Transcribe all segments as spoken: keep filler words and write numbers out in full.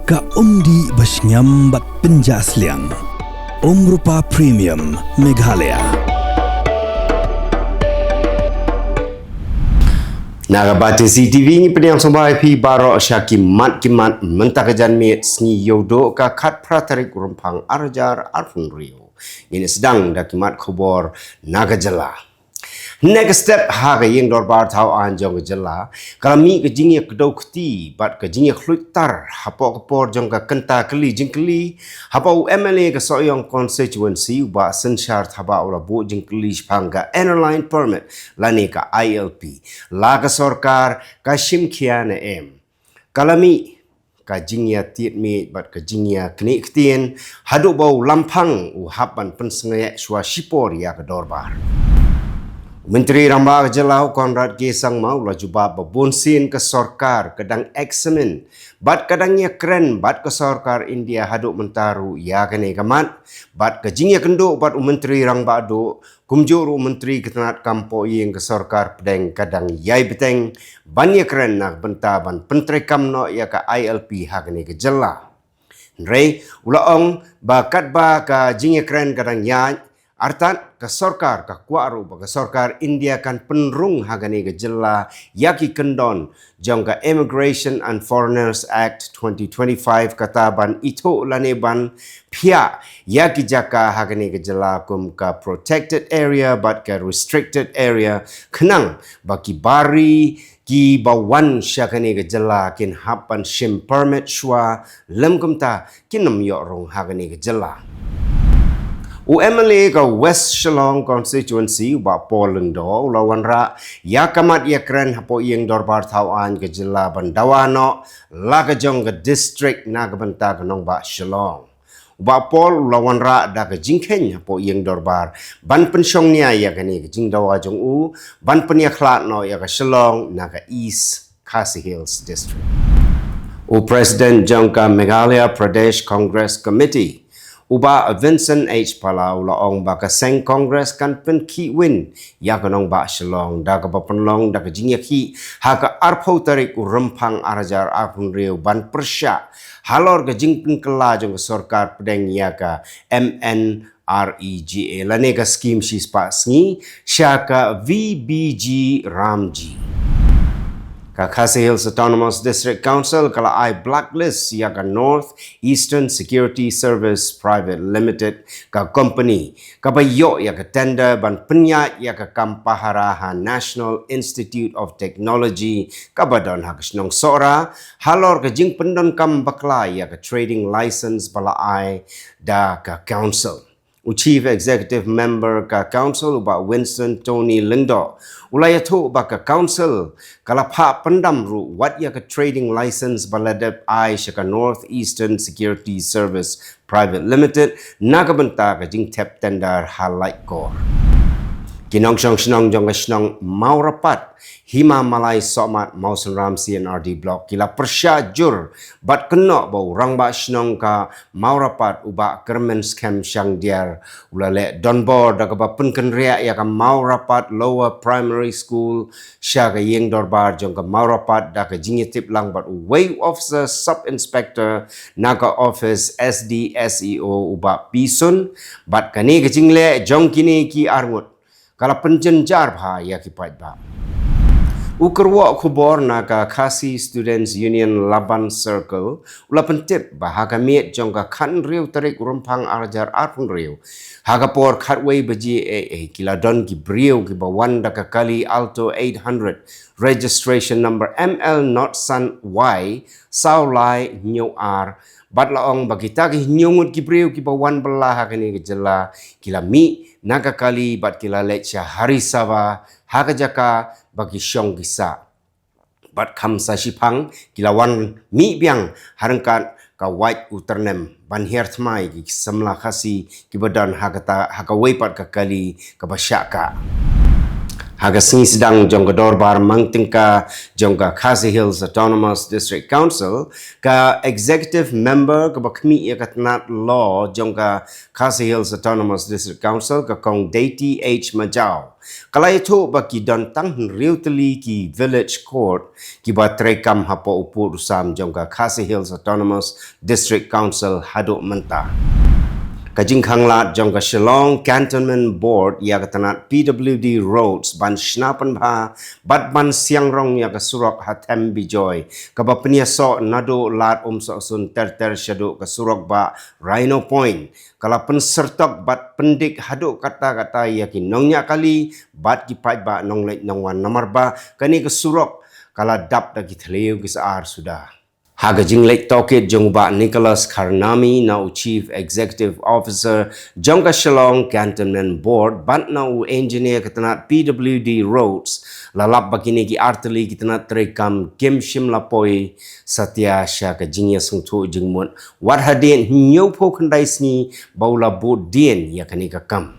Ka umdih ba shngiam bad pynjah sliang. Umrupa Premium Meghalaya. Na ka Batesi T V ngi pynïasoh bha ïa phi baroh sha ki mat ki mat mynta ka janmiet sngi Ïewduh ka khatphra tarik u Rymphang arhajar arphew hynriew. Ngin ïa sdang da ki mat khubor na ka jylla. Hynne ka step ha ka ïing dorbar thaw aiñ jong ka jylla, ka la mih ka jingïakdew kti bad ka jingïakhluit tar hapoh ka por jong ka kynta kylli jingkylli, hapoh u M L A ka Sohiong constituency u Bah Synshar Thabah u la buh jingkylli shaphang ka Inner Line Permit lane ka I L P. La ka sorkar ka shim khia ne em? Ka la mih ka jingïatied miej bad ka jingïaknieh ktien haduh ba u Lamphang u hap ban pynsngewsih shuwa shipor ïa ka dorbar. U Myntri Rangbah ka jylla u Conrad K Sangma u la jubab ba bunsien ka sorkar ka dang examine bad ka dang ïakren bad ka sorkar India haduh mynta ruh ïa kane ka mat, bad ka jingïakynduh bad u Myntri Rangbah duh kumjuh ruh u Myntri ka tnat kam poh ïing ka sorkar pdeng ka dang ïai bteng ban ïakren na ka bynta ban pyntreikam noh ïa ka I L P ha kane ka jylla. Hynrei u la ong ba katba ka jingïakren ka dang ïaid artat, ka sorkar ka kwah ruh ba ka sorkar India kan pynrung ha kane ka jylla ïa ki kyndon jong ka Immigration and Foreigners Act twenty twenty-five, kata ban ithuh lane ban phiah ïa ki jaka ha kane ka jylla kum ka protected area bad ka restricted area, khnang ba ki bar ri kiba wan sha kane ka jylla kin hap ban shim permit shuwa, lym kumta kin ym ïoh rung ha kane ka jylla. U M L A ka West Shillong constituency u Bah Paul Lyngdoh u la wanrah ïa ka mat ïakren hapoh ïing dorbar thaw aiñ ka jylla ban dawa noh la ka jong ka district na ka bynta ka nongbah Shillong. U Bah Paul u la wanrah da ka jingkheiñ hapoh ïing dorbar ban pynshong nia ïa kane ka jingdawa jong u ban pynïakhlad noh ïa ka Shillong na ka East Khasi Hills District. U President jong ka Meghalaya Pradesh Congress Committee u Bah Vincent H Pala u la ong ba ka seng Congress kan pynkhih win ïa ka nongbah Shillong da kaba pynlong da ka jingïakhih ha ka arphew tarik u Rymphang arhajar arphew hynriew ban pyrshah halor ka jingpynkylla jong ka sorkar pdeng ïa ka M N R E G A lane ka skim shispah sngi sha ka V B G Ramji. Ka Khasi Hills Autonomous District Council ka la ai blacklist ïa ka North Eastern Security Service Private Limited, ka company kaba ïoh ïa ka tender ban pynïaid ïa ka kam pahara ha National Institute of Technology kaba don ha ka shnong Sohra, halor ka jingpyndonkam bakla ïa ka trading license ba la ai da ka council. U Chief Executive Member ka council u Bah Winston Tony Lyngdoh u la ïathuh ba ka council ka la phah pyndam ruh wat ïa ka trading license ba la dep ai sha ka North Eastern Security Service Private Limited na ka bynta ka jingthep tender ha Laitkor. Ki nongshong shnong jong ka shnong Mawrapat, Hima Malai Sohmat, Mawsynram C and R D Block ki la pyrshah jur bad kynnoh ba u rangbah shnong ka Mawrapat u Bah Kyrmenskhem Shangdiar u la leh donbor da kaba pynkynriah ïa ka Mawrapat Lower Primary School sha ka ïing dorbar jong ka Mawrapat da ka jingïatip lang bad uwei u officer sub inspector na ka office S D S E O u Bah P Sun, bad kane ka jingleh jong kine ki arngut ka la pynjynjar bha ïa ki paidbah. U kyrwoh khubor na ka Khasi Students Union Laban Circle u la pyntip ba ha ka miet jong ka khathynriew tarik u Rymphang arhajar arphew hynriew, ha ka por khatwei baje eh eh, ki la don ki briew kiba wan da ka kali Alto eight hundred, registration number M L not san Y saw lai hynñiew ar, bad la ong ba kita ki hynñiew ngut ki briew kiba wan bylla ha kane ka jylla ki la mih na ka kali bad ki la leit sha Harisava ha ka jaka ba ki shong ki sah. Bad kham sa shiphang ki la wan mih biang ha ryngkat ka wait u tyrnem ban hiar thymmai ki samla Khasi kiba don ha kata, ha kawei pat ka kali kaba shah kah. Ha ka sngi sdang jong ka dorbar mang tyngka jong ka Khasi Hills Autonomous District Council, ka executive member kaba khmih ïa ka tnat law jong ka Khasi Hills Autonomous District Council, ka Kong Deiti H Majaw, ka la ïathuh ba ki don tang hynriew tylli ki village court kiba treikam hapoh u pud u sam jong ka Khasi Hills Autonomous District Council haduh mynta. Ka jingkhanglad jong ka Shillong Cantonment Board ïa ka tnat P W D Roads ban shna pynbha bad ban siangrong ïa ka surok ha Them Bijoy, kaba pynïasoh naduh Lad Umsohsun ter ter shaduh ka surok bah Rhino Point, ka la pynsyrtok bad pyndik haduh katta katta ïa ki nongñiah kali bad ki paidbah nongleit nongwan, namar ba kane ka surok ka la dap da ki thliew ki sar suda. Ha ka jingleit tohkit jong u Bah Nicholas Kharnami, na u Chief Executive Officer jong ka Shillong Cantonment Board bad na u engineer ka tnat P W D Roads, la lap ba kine ki artylli ki tnat treikam kim shym la poi satia sha ka jingïasngewthuh jingmut wat hadien hynñiewphew khyndai sngi ba u la bud dien ïa kane ka kam.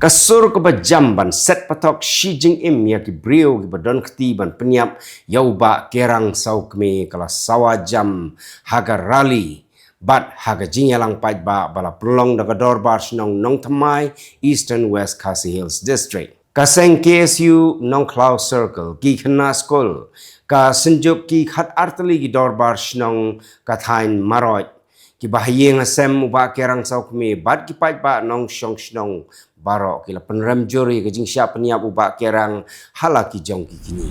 Ka sur kaba jam ban set patok shi jingim ïa ki briew kiba don kti ban pynïap ïa u Bah Kerang Sawkmie ka la sawa jam ha ka rally bad ha ka jingïalang paidbah ba la pynlong da ka Dorbar Shnong Nongthymmai, Eastern West Khasi Hills District. Ka seng K S U Nongkhlaw Circle, ki khynnah skul, ka synjuk ki khat artylli ki dorbar shnong ka thaiñ Marot, kiba ha ïing ha sem u Bah Kerang Sawkmie bad ki paidbah nongshong shnong baroh ki la pynrem jur ïa ka jingshah pynïap u Bah Kerang ha la ki jong ki kñi.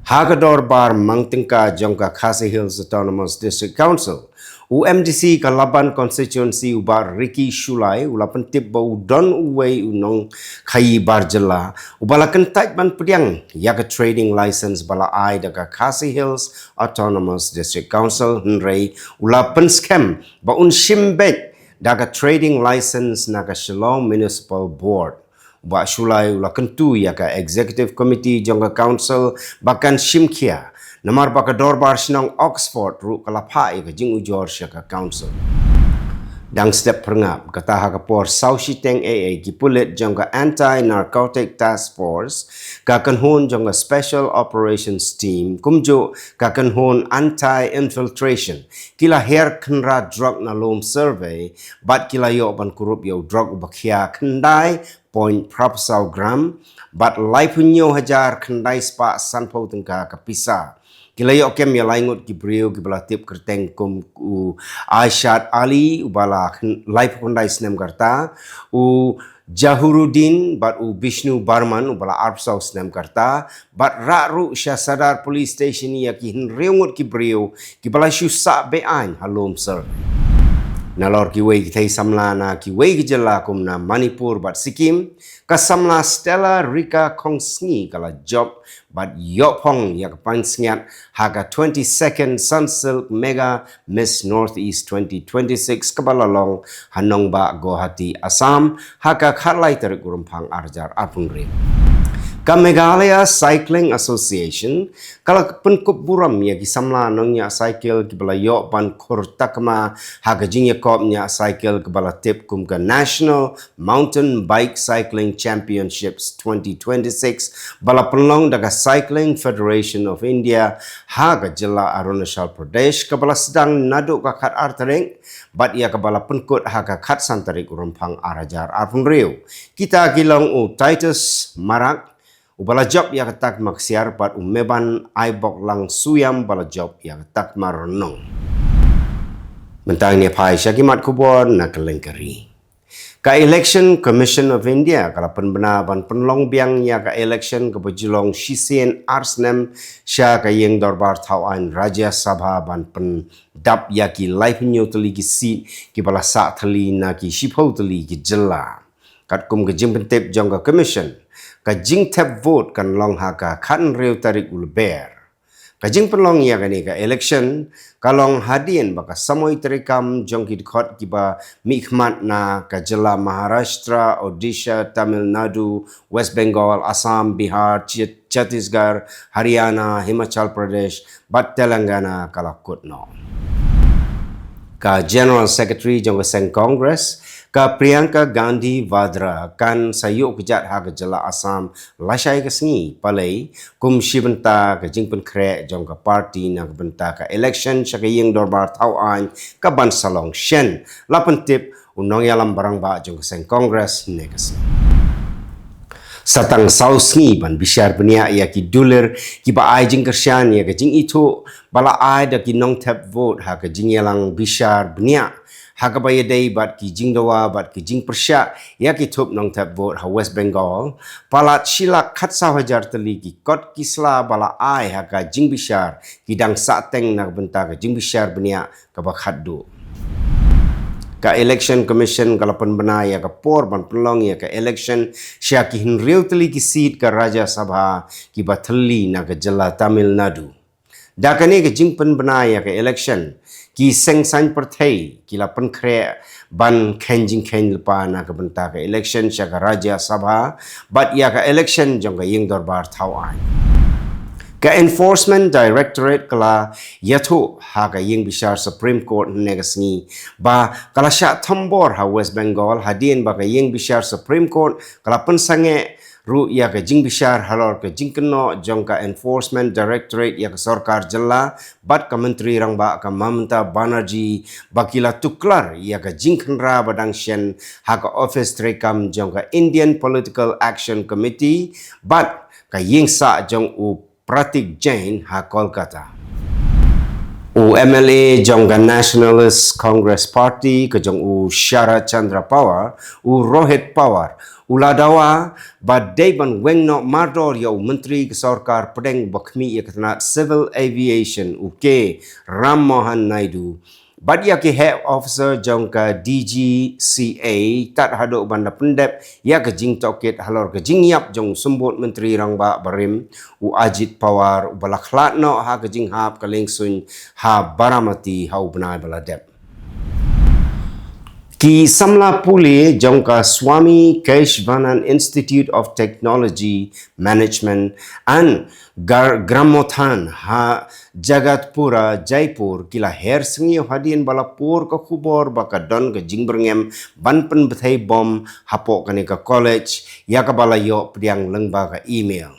Ha ka dorbar mang tyngka jong ka Khasi Hills Autonomous District Council, u M D C ka Laban Constituency u Bah Ricky Shullai u la pyntip ba u don uwei u nongkhaïi bar jylla uba la kyntait ban pdiang ïa ka trading license ba la ai da ka Khasi Hills Autonomous District Council, hynrei u la pynskhem ba un shim beit da ka trading license na ka Shillong Municipal Board. U Bah Shullai u la kyntu ïa ka Executive Committee jong ka Council ba kan shim khia, namar ba ka Dorbar Shnong Oxford ruh ka la phah ïa ka jingujor sha ka Council. Dang step pyrngap, kata ha ka por saw shiteng A A, ki pulit jong ka Anti Narcotic Task Force, ka kynhun jong ka Special Operations Team, kumjuh ka kynhun Anti Infiltration, ki la her khynra drok na Lum Survey bad ki la ïoh ban kurup ïa u drok uba khia khyndai point phra phew saw gram bad laiphew hynñiew hajar khyndai spah sanphew tyngka ka pisa. Ki la ïoh kem ïa lai ngut ki briew kiba la tip kyrteng kum u Aishad Ali uba la khyn-, laiphew khyndai snem ka rta, u Jahuruddin bad u Bishnu Barman uba la arphew saw snem ka rta, bad rah ruh sha Sadar Police Station ïa ki hynriew ngut ki briew kiba la shu sah be-aiñ ha Lum Survey. Nalor kiwei ki thei samla na kiwei ki jylla kum na Manipur bad Sikkim, ka samla Stella Rika Khongsngi ka la jop bad ïoh phong ïa ka pansngiat ha ka twenty-second Sunsilk Mega Miss Northeast twenty twenty-six kaba la long ha nongbah Guwahati, Assam, ha ka khatlai tarik u Rymphang arhajar arphew hynriew. Ka Meghalaya Cycling Association ka la pynkup burom ïa ki samla nongñiah cycle kiba la ïoh ban khur takma ha ka jingïakop ñiah cycle kaba la tip kum ka National Mountain Bike Cycling Championships twenty twenty-six, ba la pynlong da ka Cycling Federation of India ha ka jylla Arunachal Pradesh, kaba la sdang naduh ka khatar tarik bad ïa kaba la pynkut ha ka khatsan tarik u Rymphang arhajar arphew hynriew. Kita ki long u Titus Marak uba la jop ïa ka takma ksiar bad u Meban Aiboklang Suyam ba la jop ïa ka takma rnong. Mynta ngin ïa phai sha ki mat khubor na kylleng ka ri. Ka Election Commission of India ka la pynbna ban pynlong biang ïa ka election kaba ju long shisien ar snem sha ka ïing dorbar thaw aiñ Rajya Sabha ban pyndap ïa ki laiphew hynñiew tylli ki seat kiba la sah thylli na ki shiphew tylli ki jylla. Katkum ka jingpyntip jong ka Commission, ka jingthep vote kan long ha ka khathynriew tarik u Lber. Ka jingpynlong ïa kane ka election ka long hadien ba ka samoi treikam jong ki dkhot kiba mihkhmat na ka jylla Maharashtra, Odisha, Tamil Nadu, West Bengal, Assam, Bihar, Chhat-, Chhattisgarh, Haryana, Himachal Pradesh bad Telangana ka la kut noh. Ka General Secretary jong ka seng Congress, ka Priyanka Gandhi Vadra, kan sa ïoh kjat ha ka jylla Assam lashai ka sngi, palei, kum shi bynta ka jingpynkhreh jong ka party na ka bynta ka election sha ka ïing dorbar thaw aiñ ka ban sa long shen, la pyntip u nongïalam barangbah jong ka seng Congress hynne ka sngi. Sa tang saw sngi ban bishar bniah ïa ki dulir kiba ai jingkyrshan ïa ka jingithuh ba la ai da ki nongthep vote ha ka jingïalang bishar bniah, ha kaba ïadei bad ki jingdawa bad ki jingpyrshah ïa ki thup nongthep vote ha West Bengal, palat shi lak khatsaw hajar tylli ki kot ki sla ba la ai ha ka jingbishar ki dang sahteng na ka bynta ka jingbishar bniah kaba khatduh. Ka Election Commission ka la pynbna ïa ka por ban pynlong ïa ka election sha ki hynriew tylli ki seat ka Rajya Sabha kiba thylli na ka jylla Tamil Nadu. Da kane ka jingpynbna ïa ka election, ki seng saiñ pyrthei ki la pynkhreh ban kheiñ jingkheiñ lypa na ka bynta ka election sha ka Rajya Sabha bad ïa ka election jong ka ïing dorbar thaw aiñ. Ka Enforcement Directorate ka la ïathuh ha ka ïing bishar Supreme Court hynne ka sngi ba ka la shah thombor ha West Bengal hadien ba ka ïing bishar Supreme Court ka la pynsangeh ruh ïa ka jingbishar halor ka jingkynnoh jong ka Enforcement Directorate ïa ka sorkar jylla bad ka Myntri Rangbah ka Mamata Banerjee ba ki la tuklar ïa ka jingkhynra ba dang shen ha ka office treikam jong ka Indian Political Action Committee bad ka ïing sah jong u Pratik Jain ha Kolkata. U M L A jong ka Nationalist Congress Party ka jong u Sharad Chandra Pawar, u Rohit Pawar, u la dawa ba dei ban weng noh mardor ïa u Myntri ka sorkar pdeng ba khmih ïa ka tnat Civil Aviation, u K Ram Mohan Naidu, bad ïa ki heh officer jong ka D G C A tad haduh ban da pyndep ïa ka jingtohkit halor ka jingïap jong u Symbud Myntri Rangbah barim, u Ajit Pawar, uba la khlad noh ha ka jinghap ka liengsuiñ ha Baramati ha u bnai ba la dep. Ki samla pule jong ka Swami Kesavananda Institute of Technology Management and Gar-, Gramothan ha Jagatpura, Jaipur, ki la her sngewbha hadien ba la pur ka khubor ba ka don ka jingbyrngem ban pynbthei bom hapoh kane ka college, ïa kaba la ïoh pdiang lyngba ka email.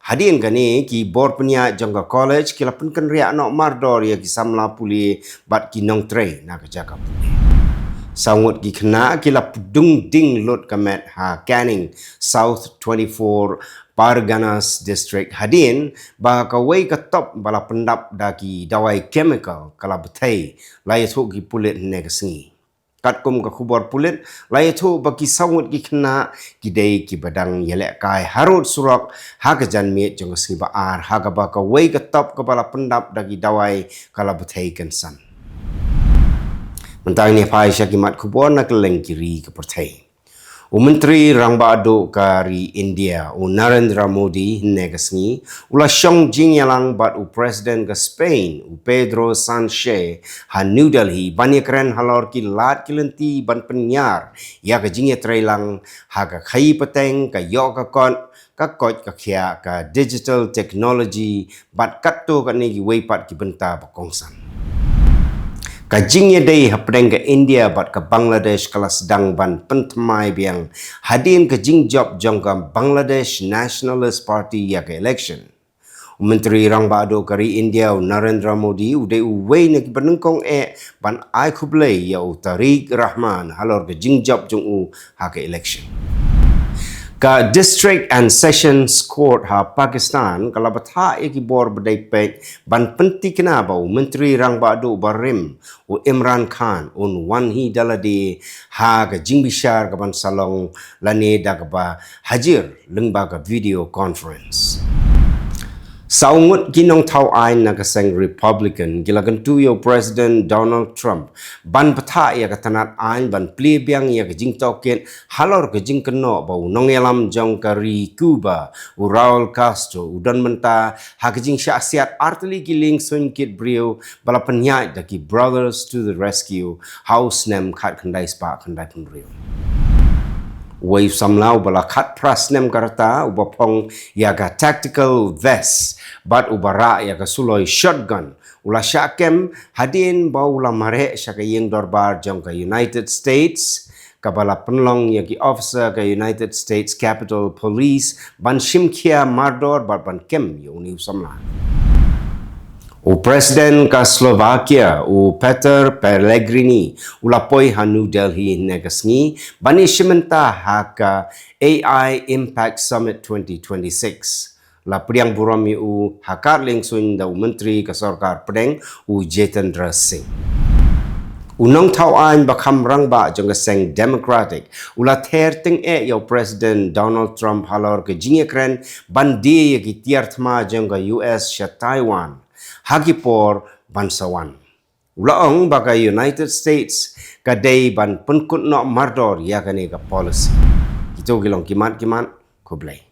Hadien kane, ki bor pynïaid jong ka college ki la pynkynriah noh mardor ïa ki samla pule bad ki nongtrei na ka jaka pule. Saw ngut ki khynnah ki la pdung ding lut ka met ha Canning, South twenty-four Parganas District, hadien ba kawei ka top ba la pyndap da ki dawai chemical ka la bthei, la ïathuh ki pulit hynne ka sngi. Katkum ka khubor pulit, la ïathuh ba ki saw ngut ki khynnah ki dei kiba dang ïalehkai harud surok ha ka janmiet jong ka sngi ba ar, ha kaba kawei ka top kaba la pyndap da ki dawai ka la bthei kynsan. Mynta ngin ïa phai sha ki mat khubor na kylleng ki ri ka pyrthei. U Myntri Rangbah Duh ka ri India, u Narendra Modi, hynne ka sngi u la shong jingïalang bad u President ka Spain, u Pedro Sanchez, ha New Delhi ban ïakren halor ki lad ki lynti ban pynïar ïa ka jingïatreilang ha ka khaïi pateng, ka ïoh ka kot, ka koit ka khiah, ka digital technology bad katto katne kiwei pat ki bynta ba kongsan. Ka jingïadei hapdeng ka India bad ka Bangladesh ka la sdang ban pynthymmai biang hadien ka jingjop jong ka Bangladesh Nationalist Party ïa ka election. U Myntri Rangbah Duh ka ri India, u Narendra Modi, u dei uwei na kiba nyngkong eh ban ai khublei ïa u Tariq Rahman halor ka jingjop jong u ha ka election. Ka District and Sessions Court ha Pakistan ka la bthah ïa ki bor ba dei peit ban pynthikna ba u Myntri Rangbah Duh barim, u Imran Khan, un wan hi da lade ha ka jingbishar ka ban sa long lane da kaba hajir lyngba ka video conference. Saw ngut ki nongthaw aiñ na ka seng Republican ki la kyntu ïa u President Donald Trump ban bthah ïa ka tnat aiñ ban plie biang ïa ka jingtohkit halor ka jingkynnoh ba u nongïalam jong ka ri Cuba, u Raul Castro, u don bynta ha ka jingshah siat artylli ki liengsuiñ kit briew ba la pynïaid da ki Brothers to the Rescue ha u snem khatkhyndai spah khyndaiphew hynriew. Uwei u samla uba la khatphra snem ka rta, uba phong ïa ka tactical vest bad uba rah ïa ka suloi shotgun, U la shah kem hadien ba u la mareh sha ka ïing dorbar jong ka United States, kaba la pynlong ïa ki officer ka United States Capitol Police ban shim khia mardor bad ban kem ïa une u samla. U President ka Slovakia, u Peter Pellegrini, u la poi ha New Delhi hynne ka sngi ban ïashim bynta ha ka A I Impact Summit twenty twenty-six. La pdiang burom ïa u ha ka liang suiñ da u Myntri ka Sorkar Pdeng, u Jitendra Singh. U nongthaw aiñ ba kham rangbah jong ka seng Democratic u la ther tyngeh ïa u President Donald Trump halor ka jingïakren ban die ïa ki tiar thma jong ka U S sha Taiwan ha ki por ban sa wan. U la ong ba ka United States ka dei ban pynkut noh mardor ïa kane ka policy. Kito ki long ki mat ki mat. Khublei.